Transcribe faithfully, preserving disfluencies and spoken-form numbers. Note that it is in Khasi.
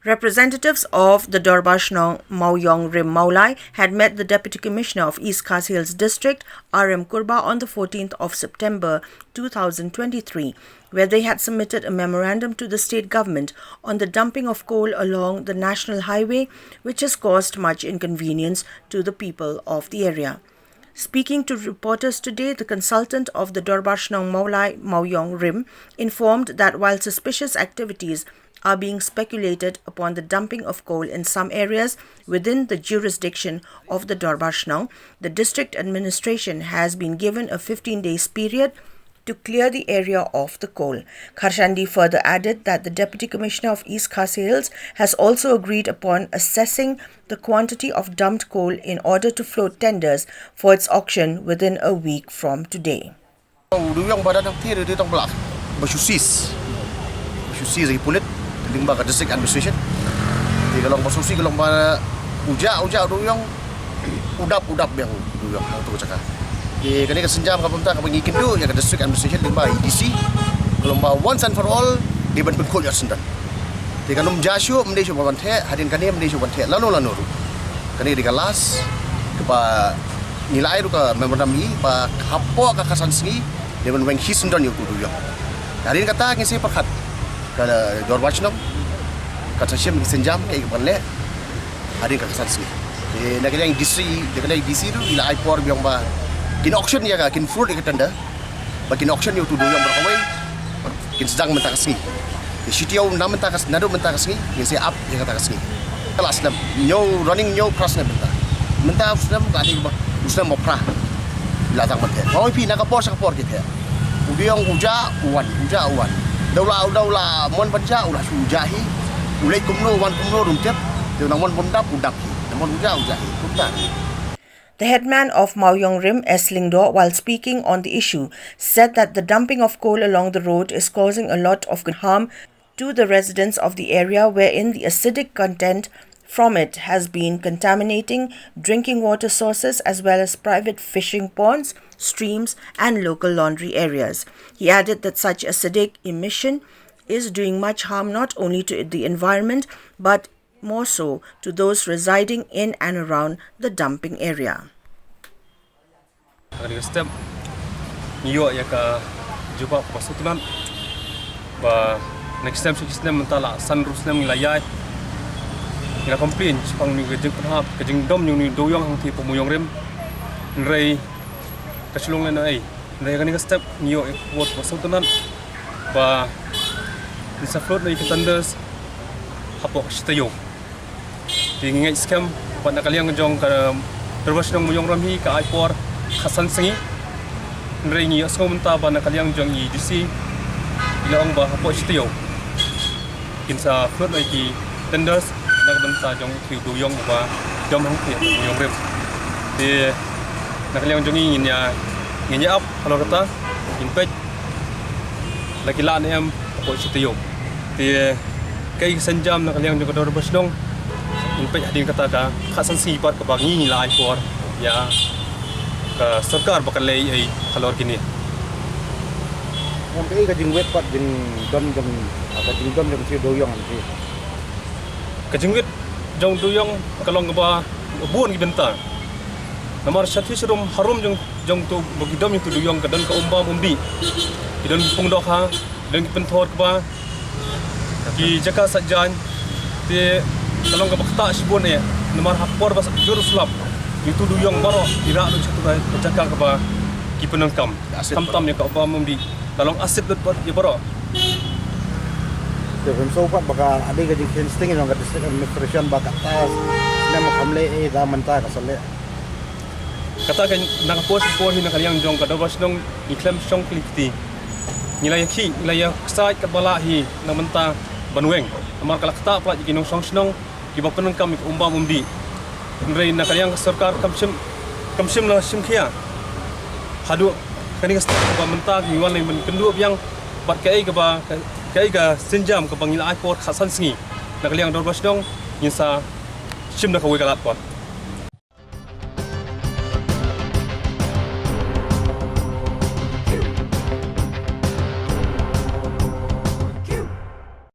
Representatives of the Dorbar Shnong Mawiong Rim Mawlai had met the Deputy Commissioner of East Khasi Hills District, R M Kurba, on the fourteenth of September two thousand twenty-three, where they had submitted a memorandum to the state government on the dumping of coal along the national highway, which has caused much inconvenience to the people of the area. Speaking to reporters today, the consultant of the Dorbar Shnong Mawlai Mawiong Rim informed that while suspicious activities are being speculated upon the dumping of coal in some areas within the jurisdiction of the Dorbar Shnong, the district administration has been given a fifteen days period to clear the area of the coal. Kharshandi further added that the Deputy Commissioner of East Khasi Hills has also agreed upon assessing the quantity of dumped coal in order to float tenders for its auction within a week from today. U dewïong ba dang thir di tong blak ba shu seize, ba shu seize ïa ki pulit lyngba ka district administration. Te ka long ba shu seize, ka long ba u jah, u jah u dewïong, u dap, u dap biang u dewïong ha tu ka jaka. Te kane ka sienjam ka bynta kaba ngi kynduh ïa ka district administration lyngba i D C, ka long ba once and for all dei ban pynkhuid ïa u syndon. Te kan ym jah shuh, ym dei shuh ba ban theh, hadien kane ym dei shuh ban theh lano lano ruh. Kane dei ka last kaba ngi la ai ruh ka memorandum hi ba hapoh ka khatsan sngi dei ban weng shi syndon ïa u dewïong. Hadien kata ngin sa pyrkhat ka Dorbar Shnong, kan sa shim ki sienjam kaei kaban leh hadien ka khatsan sngi. Te na ka liang D C, na ka liang D C ruh i la ai por biang ba kin auction ïa ka, kin float ïa ka tender, ba kin auction ïa u dewïong baroh kawei. Kin sdang mynta ka sngi. Te shi taïew na mynta ka, naduh mynta ka sngi ngin sa ap ïa kata ka sngi. Ka la snem, hynñiew, running hynñiew phra snem mynta. Mynta u snem ka dei ba u snem ba phra. La tang ban theh. Hoi phi, na ka por sha ka por ki theh. U dewïong u jah u wan, u jah u wan. Da u la, da u la mon ban jah, u la shu jah hi. U leit kumno, u wan kumno ruh ym tip. Te u nang mon ban dap, u dap hi. Nang mon u jah, u jah hi. Kumta. The headman of Mawiong Rim, S Lyngdoh, while speaking on the issue, said that the dumping of coal along the road is causing a lot of harm to the residents of the area, wherein the acidic content from it has been contaminating drinking water sources as well as private fishing ponds, streams, and local laundry areas. He added that such acidic emission is doing much harm not only to the environment but more so to those residing in and around the dumping area. Ha kane ka step ngi ïoh ïa ka jubab kaba sngewtynnat ba next time, sha ki snem mynta la san ruh snem ngi la ïaid, ngi la complain shaphang une ka jingpynhap, ka jingdom jong une u dewïong hangtei hapoh Mawiong Rim. Hynrei ka shu long lehnohei. Hynrei ha kane ka step ngi ïoh ïa ka khubor kaba sngewtynnat ba ngin sa float noh ïa ki tenders hapoh shi taïew. Te ngi ngeit skhem ba na ka liang jong ka Dorbar Shnong Mawiong Rim hi ka ai por khatsan sngi. Hynrei ngi ïohsngew mynta ba na ka liang jong i D C i la ong ba hapoh shi taïew kin sa float noh ïa ki tenders na ka bynta jong u dewïong uba dom hangtei hapoh Mawiong Rim. Te na ka liang jong ngi ngin ïa, ngin ïa ap halor kata, ngin peit la ki lah ne em hapoh shi taïew. Te kaei ka sienjam na ka liang jong ka Dorbar Shnong, ngin peit hadien kata ka khatsan sngi pat kaba ngi la ai por ïa ka sorkar ba kan leh ei ei halor kine. Ong kaei ka jingwit pat jingdon jong, ka jingdon jong u dewïong hangtei? Ka jingwit jong u dewïong ka long kaba bun ki bynta. Namar shathie sharum harum jong, jong uto ba ki dom ïa uto u dewïong ka don ka um bam um dih. Ki don ki pung dohkha, ki don ki pynthor kba, ki jaka sait jaiñ. Te ka long kaba ktah shibun eh. Namar ha ka por ba sa jur u slap, ïa uto u dewïong baroh i rah lut sha uto ka jaka kaba ki pyndonkam. Khamtam ïa ka um bam um dih. Ka long acid lut bad ïa baroh. Te phim sngewbha pat ba ka dei ka jingkheiñ sting jong ka District Administration ba kata snem kam leh ei, ka mynta ka sa leh. Kata ka na ka por sha ka por hi na ka liang jong ka Dorbar Shnong ngi khlem shong kli kti. Ngi la ïakhih, ngi la ïaksaid katba lah hi na mynta ban weng. Namar ka la ktah palat ïa ki nongshong shnong kiba pyndonkam ïa ka um bam um dih. Hynrei na ka liang ka sorkar kam shym, kam shym la shim khia haduh kane ka step ba mynta ngi wan leh ban kynduh biang bad kaei kaba, kaei ka sienjam kaba ngi la ai por khatsan sngi. Na ka liang Dorbar Shnong ngin sa shim da kawei ka lad pat.